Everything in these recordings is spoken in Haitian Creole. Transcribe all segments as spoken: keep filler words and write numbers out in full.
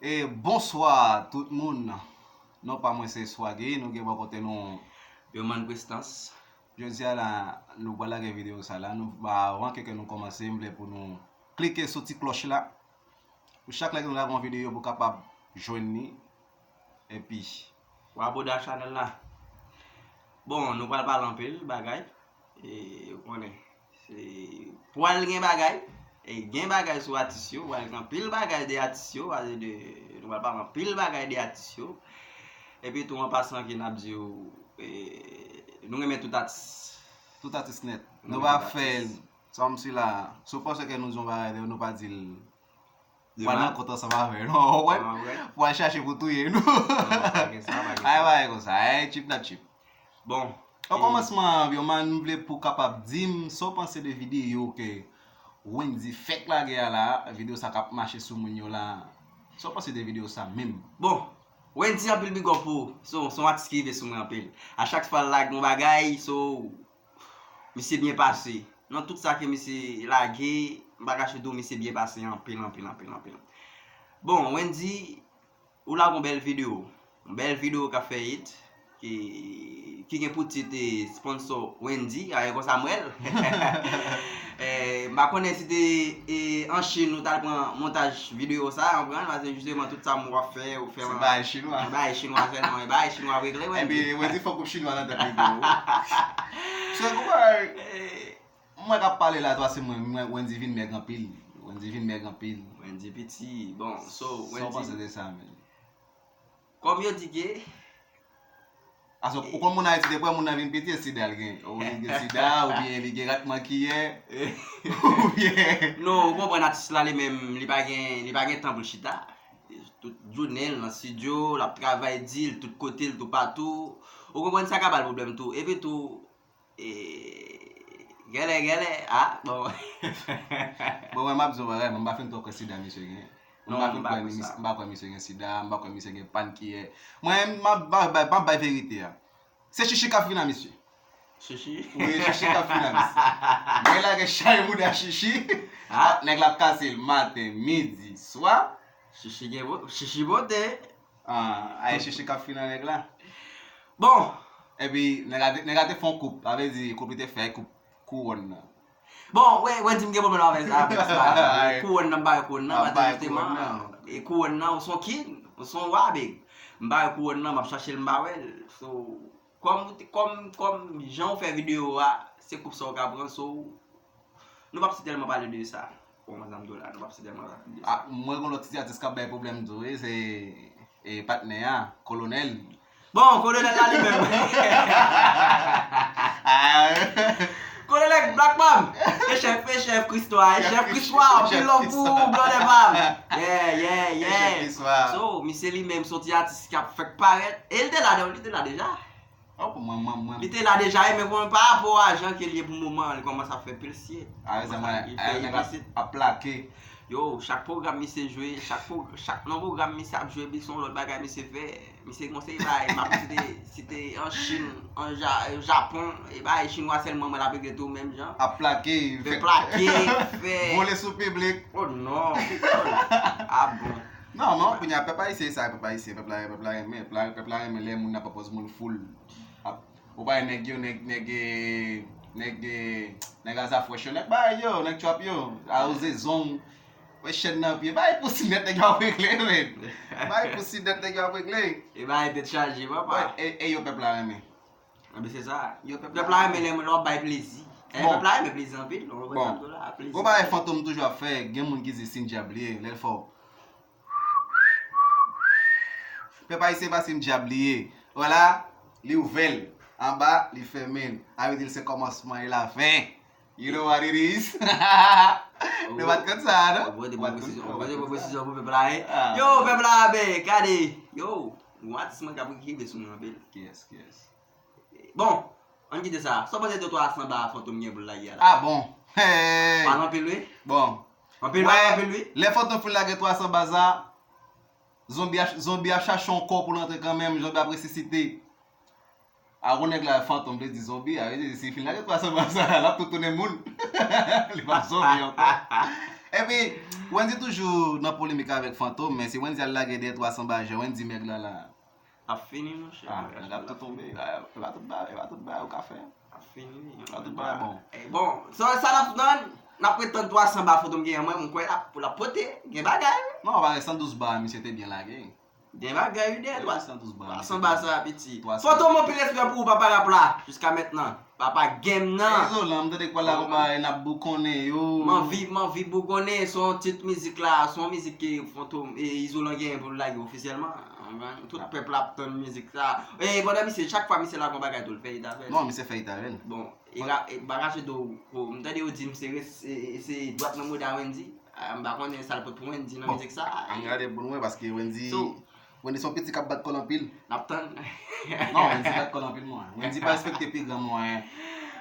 E bonswa tout moun. Non pa mwen se Swaggy, nou gen bò kote nou Yoman Prestans. Jodi a la, nou pral lage videyo sa la. Nou, avan ke, ke nou kòmanse, m vle pou nou klike sou ti klòch la. Pou chak lè ke nou lage yon videyo, pou kapab jwenn li. Epi, w abone a chanèl la. Bon, nou pral pale anpil bagay. E, ou konnen, se pral gen bagay. E gen bagay sou atis yo, pral gen anpil bagay de atis yo, pale de, nou pral pale anpil bagay de atis yo. Epi tou, an pasan, ke n ap di w, e, nou renmen tout atis. Tout atis nèt. Nou pa fè, sa m si la, si w panse ke nou di yon bagay, nou pa di l. Pral nan kont ansanm avè nou, w konprann? Pral chache pou touye nou. Ay, bagay konsa, ay, chip nan chip. Bon, o kòmansman, Yoman, m vle pou kapab di m sa w panse de videyo ke Wendy fèk lage a la, videyo sa k ap mache sou moun yo la. Sa w panse de videyo sa menm? Bon, Wendy, anpil big up pou ou. Se yon, se yon atis ki rive sou mwen anpil. A chak fwa l lage yon bagay, so, misye byen pase. Nan tout sa ke misye lage, m pa kache di w, misye byen pase anpil, anpil, anpil, anpil. Bon, Wendy, ou lage yon bèl videyo. Yon bèl videyo k ap fè hit, ki, ki gen pou tit, e, sponsor Wendy, a, e konsa m wè l. E, m pa konnen si te, e, an Chin ou t al pran montaj videyo sa, w konprann, paske jisteman tout sa m w ap fè, ou fè se bagay chinwa. Bagay chinwa sèlman, e bagay chinwa w regle, Wendy. Epi, Wendy fè koup chinwa nan tèt li tou. Se koup, e, mwen k ap pale la, twa se mwen, mwen, Wendy vin mèg anpil. Wendy vin mèg anpil. Wendy piti, bon, so, Wendy. Sa w panse de sa, men? Kòm yo di ke Aso, ou konn moun Ayiti, depi moun nan vin piti, e sida l gen. Ou li gen sida, oubyen li gen rat mankiyè, oubyen non, ou konprann atis la li menm, li pa gen, li pa gen tan pou l chita. Tout jounen l nan estidyo, l ap travay di l, tout kote l, toupatou. Ou konprann sa ka ba l pwoblèm tou. Epi tou, e, gèlè, gèlè, a, bon. Bon, mwen, m ap di w bagay, mwen, m pa fin twò kwè sida misye gen. M pa fin kwè, m pa kwè misye gen sida, m pa kwè misye gen pankiyè. Mwen, m ap ba-, ba-, m ap bay verite a. Se chichi k ap fin a misye. Chichi? Wi, chichi k ap fin a misye. Mwen lage chay mouda chichi. A? Nèg la ap kase l maten, midi, swa. Chichi gen bo-, chichi bote. Ah, a, e chichi k ap fin a nèg la. Bon. Epi, nèg la te, nèg la te fè yon koup, sa vle di koup li te fè koup kouwòn nan. Bon, wè, wè, di m gen pwoblèm avè sa, avè sa. Kouwòn nan, m pa wè kouwòn nan, paske jisteman, e kouwòn nan, ou se yon king, ou se yon wa, big. M pa wè kouwòn nan, m ap chache l, m pa wè l. So, kòm, kòm, kòm jan w fè videyo a, se koup sa w ka pran, so, nou p ap si tèlman pale de sa. Bon, madanm Dola, nou p ap si tèlman pale de sa. Ah, mwen gen lòt ti atis k ap bay pwoblèm tou, wi, se, e, patnè a, Kolonèl. Bon, Kolonèl la li menm. Kolonèl Black Mamba. E chèf, e chèf Christo a, e chèf Christo a, anpil love pou ou, brother pa m. Yeah, yeah, yeah. So, misye li menm, se yon ti atis k ap fèk parèt. E li te la, li te la deja. Oh, pou mwen, mwen, mwen. Li te la deja, e men konnen pa rapò a jan ke l ye pou moman an, li kòmanse ap fè pil sye. A, rezon mwen, li fè, a, nèg ap, ap plake. Yo, chak pwogram misye jwe, chak pwo-, chak nan pwogram misye ap jwe, big, se yon lòt bagay misye fè. Misye kòmanse bay, m ap site, site an Chin, an Ja-, Japon, e bay chinwa sèlman mwen l ap regle tou menm jan. Ap plake, fè plake, fè vole sou piblik. Oh non. Ah bon. Non, non, kounye a pèp ayisyen sa, pèp ayisyen, pèp la, pèp la renmen, pèp la, pèp la renmen lè moun nan pran pòz moun foul. Ap, ou pa wè nèg yo, nèg, nèg, eh, nèg, eh, nèg Aza Fresh yo, nèg bay yo, nèg trap yo, awoze zong, wè chèn nan pye, bay pousi nèt nèg yo ap regle, men. Bay pousi nèt nèg yo ap regle. E bay tèt chaje, papa. Wè, e, e yo pèp la renmen. Anben se sa. Yo pèp la renmen lè moun ap bay plezi. E pèp la renmen plezi anpil, non, bon. Plezi. Bon, bagay Fantom toujou ap fè, gen moun ki di se yon dyab li ye, lè l fè w Pèp ayisyen pa se yon dyab li ye. Vwala, li ouvè l. Anba, li fèmen l. Sa vle di l se kòmansman e lafen. You know what it is? Nou pa t konn sa, non? Ou pote bon presizyon, ou pote bon presizyon pou pèp la, wi. Ah. Yo, pèp la, ben, gade. Yo, yon atis mwen k ap rive sou mwen anpil. Kiyès, kiyès? Bon, ann kite sa. Sa w panse de twa sanba Fantom gen pou l lage a la? Ah bon? Hey! Pale anpil, wi. Bon. Anpil, pale anpil, wi. Lè Fantom fin lage twa sanba sa, zonbi a, zonbi a chache yon kò pou l antre kanmenm, zonbi ap resisite. A, gwo nèg la, Fantom vle di zonbi, a, vle di si l fin lage twa sanba sa, l ap tou tounen moun. Li p ap zonbi ankò. Epi, Wendy toujou nan polemik avèk Fantom, men si Wendy al lage dèyè twa sanba jan Wendy mèg la la. Ap fini, monchè. Ah, nèg ap tou tonbe. E pa tout bagay, e pa tout bagay ou ka fè. Ap fini. E pa tout bagay bon. Eh, bon, sa, sa n ap tann, n ap ret tann twa sanba Fantom gen an, mwen, mwen kwè l ap, l ap pote, gen bagay, wi. Non, pa gen san douz ba, misye te byen lage. Gen bagay, wi, dèyè twa san douz ba. Twa sanba sa, piti. Twa sanba. Fantom, anpil respè pou ou, papa rap la, jiska mentnan. Papa game nan. Izolan, m tande kwè la konba, n ap boukonnen yo. M anvi, m anvi boukonnen, se yon tit mizik la, se yon mizik ke Fantom e Izolan genyen pou l lage ofisyèlman. Tout pèp la ap tann mizik sa. E pandan misye, chak fwa misye lage yon bagay tou, l fè it avè l. Non, misye fè it avè l. Bon, e ra- e ba rache do, m tande yo di m se res- e- e- se dwat nan mouda Wendy. Ah, m pa konnen sa l pot pou Wendy nan mizik sa. Ann gade pou nou wè, paske Wendy, So, Wendy se yon piti k ap bat kò l anpil. N ap tann. Non, Wendy bat kò l anpil, mwen. Wendy pa respekte pi gran mwen.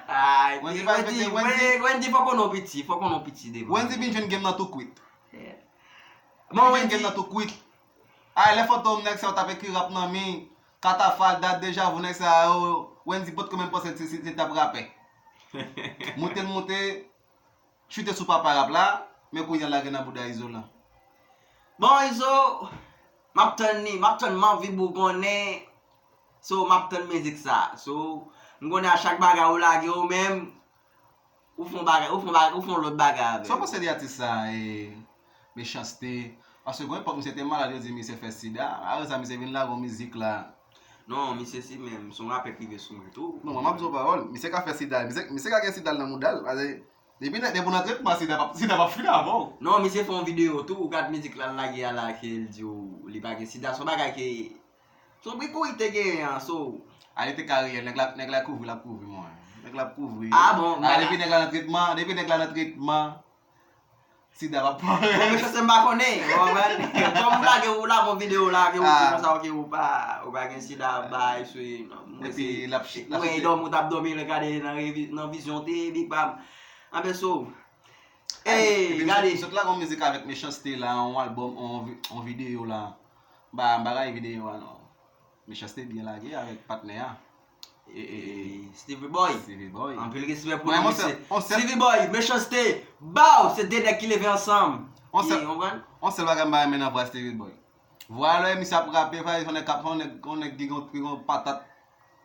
Ay, Wendy pa respekte, Wendy. Wendy, Wendy fòk ou non piti, fòk ou non piti devan. Wendy vin jwenn game nan tou kwit. Bon, Vin jwenn game nan tou kwit. Ay, lè Fantom nèg sa yo t ap ekri rap nan mi, Katafal, Dat, Deja Vu, nèg sa yo, Wendy potko menm panse se se- se t ap rapè. Moute l moute, chute sou papa rap la, men kounye a lage nan bouda Izolan. Bon, Izo, m ap tann li, m ap tann, m anvi boukonnen. So, m ap tann mizik sa. So, m konnen a chak bagay ou lage ou menm, ou fon bagay, ou fon bagay, ou fon lòt bagay avè. Sa w panse de atis sa, e, Mechanste? Paske gwo epòk misye te malad, yo di misye fè sida. Apre sa, misye vin lage yon mizik la. Non, misye si menm, se yon rapè k rive sou mwen tou. Non, mwen, m ap di w pawòl, misye ka fè sida. Misye, misye ka gen sida nan mouda l. Paske depi, depi w nan tretman, sida p ap, sida p ap fin avè w. Non, misye fè yon videyo tou, ou gad mizik la l lage a la, ke l di w li pa gen sida. Se yon bagay ke, se yon bri kou li te genyen an, so. A, li te ka reyèl, nèg la, nèg la kouvri, l ap kouvri, mwen. Nèg la ap kouvri. Ah bon, A, depi nèg la nan tretman, depi nèg la nan tretman, sida p ap pran. Bon, men se m pa konnen, ou konprann? Kòm ou lage, ou lage yon videyo, ou lage yon ti Ah. Konsa, ok, ou pa, ou pa gen sida, bay, sou, mwen Epi, se, l ap chi- l ap mwen chite. Dòmi, ou t ap dòmi, l gade nan revi- nan vizyon, te Big Bam. Anben, so, Epi ey, m gade. sot, m sot lage yon mizik avèk Mechanste la, yon albòm, yon vi- yon videyo la. Ba, m pa gade videyo a, non. Mechanste byen lage avèk patnè a. E, e, e, E, Stevie Boy. Stevie Boy. Anpil respè pou Mwen, nou, mwen se- mesye. mwen se- Stevie Boy, Mechanste, baw, se de nèg ki leve ansanm. On Ki, sèl, konprann? on sèl bagay m pa renmen nan vwa Stevie Boy. Vwa lè misye ap rape, fè yon nèg k ap, yon nèg, yon nèg ki gon, ki gon patat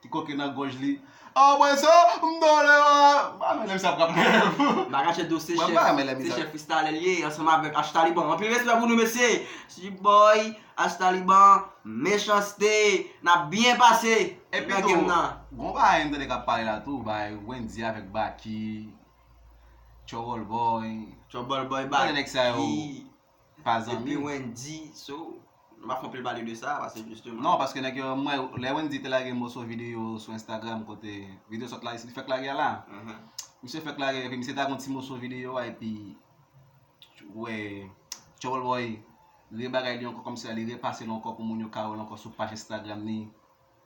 ki koke nan gòj li. An mwen se m dole. M pa renmen lè misye ap rape. M pa kache di w se Mwen chèf, pa renmen lè se misye. chèf freestyle li ye, ansanm avèk H Taliban. Anpil respè pou nou, mesye. Stevie Boy, H Taliban, Mechanste, n ap byen pase Epi nan tou, game nan. Gon bagay m tande k ap pale la tou, bay Wendy avèk Baky, Trouble Boy. Trouble Boy, Tande nèg sa yo Baky, pa epi zanmi. Wendy, so, m pa fè anpil pale de sa, paske jisteman. Non, paske nèg yo, mwen, lè Wendy te lage moso videyo sou Instagram kote videyo sòt la, li fèk lage a la. Mhm. Misye fèk lage, epi misye ta gon ti moso videyo a, epi, wè, Trouble Boy rebagay li ankò, kòmsi li repase l ankò pou moun yo ka wè l ankò sou paj Instagram li.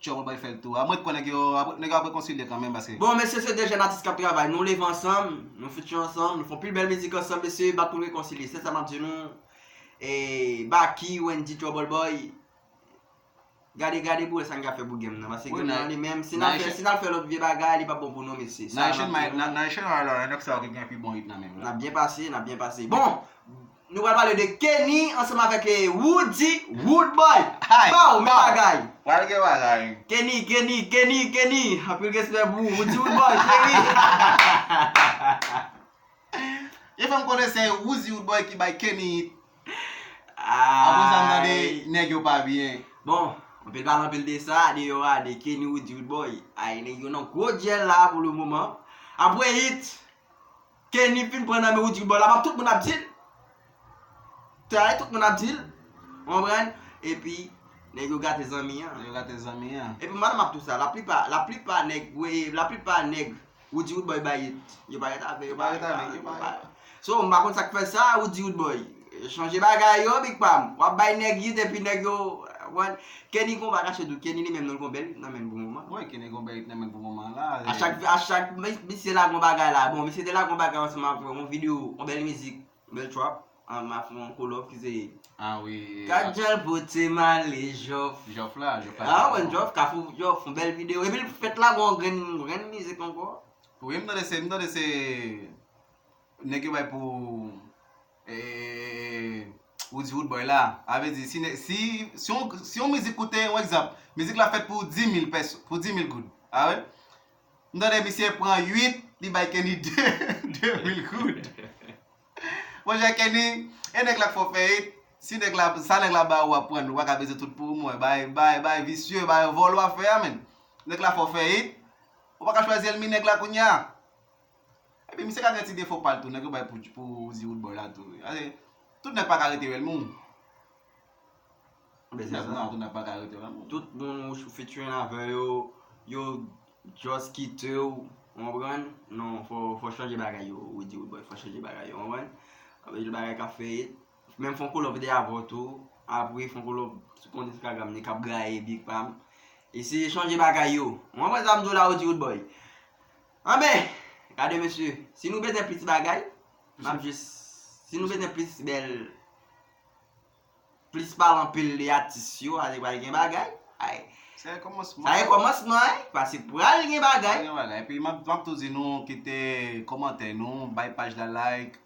Trouble Boy fè l tou. A mwen kwè nèg yo, nèg yo ap rekonsilye kanmenm, paske Bon, mesye, se de jèn atis k ap travay. Nou leve ansanm, nou feature ansanm, nou fè pil bèl mizik ansanm, mesye, bat pou n rekonsilye. Se sa m ap di nou. E, Baky, Wendy, Trouble Boy. Gade, gade pou wè sa n ka fè pou game nan. Paske Wi, game nan- nan li menm, si n nan al fè, echanj- si n al fè lòt vye bagay, li p ap bon pou nou, mesye. Sa nan n ap echanj di may- nou. nan nan echanj la, nèg sa yo ki gen pi bon hit nan men yo N la. ap byen pase, n ap byen pase. Bon, nou pral pale de Kenny ansanm avèk, eh, Woody Woodboy. Hay, Pow, men pow. Bagay. Pral gen bagay. Kenny, Kenny, Kenny, Kenny. Anpil respè pou Woody Woodboy, cheri. Yo fè m konnen se Woody Woodboy ki bay Kenny hit. Apre sa, m tande Ay. Nèg yo pa byen. Bon, anpil pale anpil de sa, deyò a, de Kenny, Woody Woodboy. Ay, nèg yo nan gwo dyèl la pou le moman. Apre hit, Kenny fin pran nan men Woody Woodboy la, tout moun ap di l. Tray, tout moun ap di l. Ou konprann? Epi, nèg yo gate zanmi an. Yo gate zanmi an. Epi madanm ap tou sa, laplipa, laplipa nèg, wi, laplipa nèg Woody Woodboy bay hit. Yo pa ret avè, yo pa Yo pa ret avè, yo pa ret. So, m pa konn sa k fè sa, Woody Woodboy. Chanje bagay yo, Big Pam. W ap bay nèg hit epi nèg yo, wan, Kenny gon pa kache tou, Kenny li menm non l gon bèl hit nan men l pou moman. Wi, Kenny gon bèl hit nan men l pou moman la. A chak, a chak, mi- misye la gon bagay la. Bon, misye te la gon bagay ansanm avè yon videyo, yon bèl mizik, yon bèl trap, ansanm avè yon kolòf ki se Ah wi. Gad jan l pote m ale, Jòf. Jòf la, Jòf la. Ah, wen, Jòf, Kafou Jòf, yon bèl videyo. Epi l fèt la gon grenn, grenn mizik ankò. Wi, m tande se, m tande se nèg yo bay pou e, Roody Roodboy la. A vle di, si, ne- si, si yon, si yon mizik koute, yon egzanp, mizik la fèt pou dis mil pèso, pou dis mil goud. A wè? M tande misye pran uit, li bay Kenny de, de mil goud. Monchè Kenny, e nèg la k fè w fè it, si nèg la, sa nèg la ba ou, w ap pran, ou pa ka peze tout pou mwen, bay, bay, bay visye, bay vòlò w ap fè a, menn. Nèg la fè w fè it, ou pa ka chwazi ènmi nèg la kounye a. Epi misye ka gen ti defo pa l tou, nèg yo bay pou, pou Roody Roodboy la tou. Ase, tout nèg pa ka rete ènmi w. Tout nèg, non, tout nèg pa ka rete ènmi w. Tout moun ou featuring avè yo, yo just kite w, ou konprann? Non, fò, fò chanje bagay yo, Roody Roodboy, fò chanje bagay yo, ou konprann? Anpil bagay k ap fè it. Menm Fonkolòv te avè w tou, apre Fonkolòv sou kont Instagram li k ap gaye Big Pam. Eseye chanje bagay yo. Ou konprann sa m di w la, Roody Roodboy? Anben, gade mesye, si nou bezwen plis bagay, m ap jis, si nou bezwen plis bèl, plis pale anpil de atis yo, ale pral gen bagay. Ay. Sa e kòmansman. Sa e kòmansman, ay, paske pral gen bagay. Pral gen bagay. Epi m ap, m ap tou di nou, kite kòmantè nou, bay paj la like,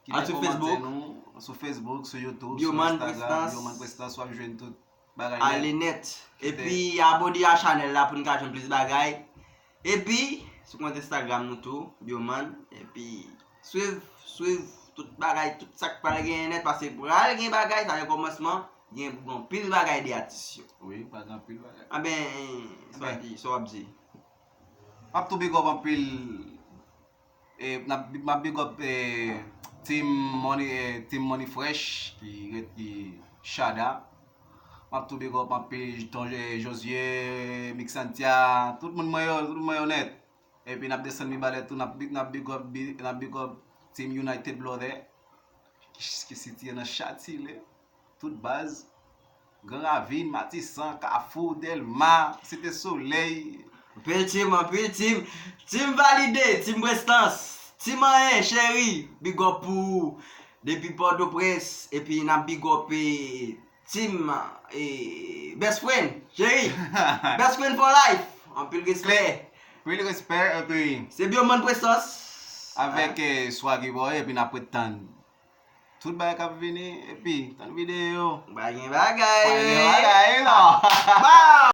kite kòmantè nou sou Facebook, sou YouTube, sou Instagram, Bioman Prestans, w ap jwenn tout bagay nèt. Ale nèt. Epi abone a chanèl la pou n ka jwenn plis bagay. Epi sou kont Instagram nou tou, Bioman. Epi swiv, swiv tout bagay, tout sa k pral genyen nèt, paske pral gen bagay, sa se kòmansman, gen pou gen anpil bagay de atis yo. Wi, pral gen anpil bagay. Anben, sa w ap di? M ap tou big up anpil E, n ap, m ap big up e, Team Money, e, Team Money Fresh ki ret ki Shada. M ap tou big up anpil Ton e, Josué, Mixantia, tout moun mwen yo, tout moun mwen yo nèt. Epi n ap desann pi ba lè tou, n ap, n ap big up, bi- n ap big up Team United Brother ki, ki sitiye nan Chatilè. Tout baz, Gran Ravin, Matisan, Kafou, Dèlma, Site Solèy. Anpil team, anpil team. Team Valide, Team Prestans, Team Anyen, Cheri, big up pou ou. Depi Pòtoprens, epi n ap big up e, Team e, Best Friend, Cheri. Best Friend for life. Anpil respè. Anpil respè, epi se Bioman Prestans. Avèk e, Swaggy Boy, epi n ap ret tann tout bagay k ap vini, epi tann videyo. Pa gen bagay. Pa gen bagay, non. Bow!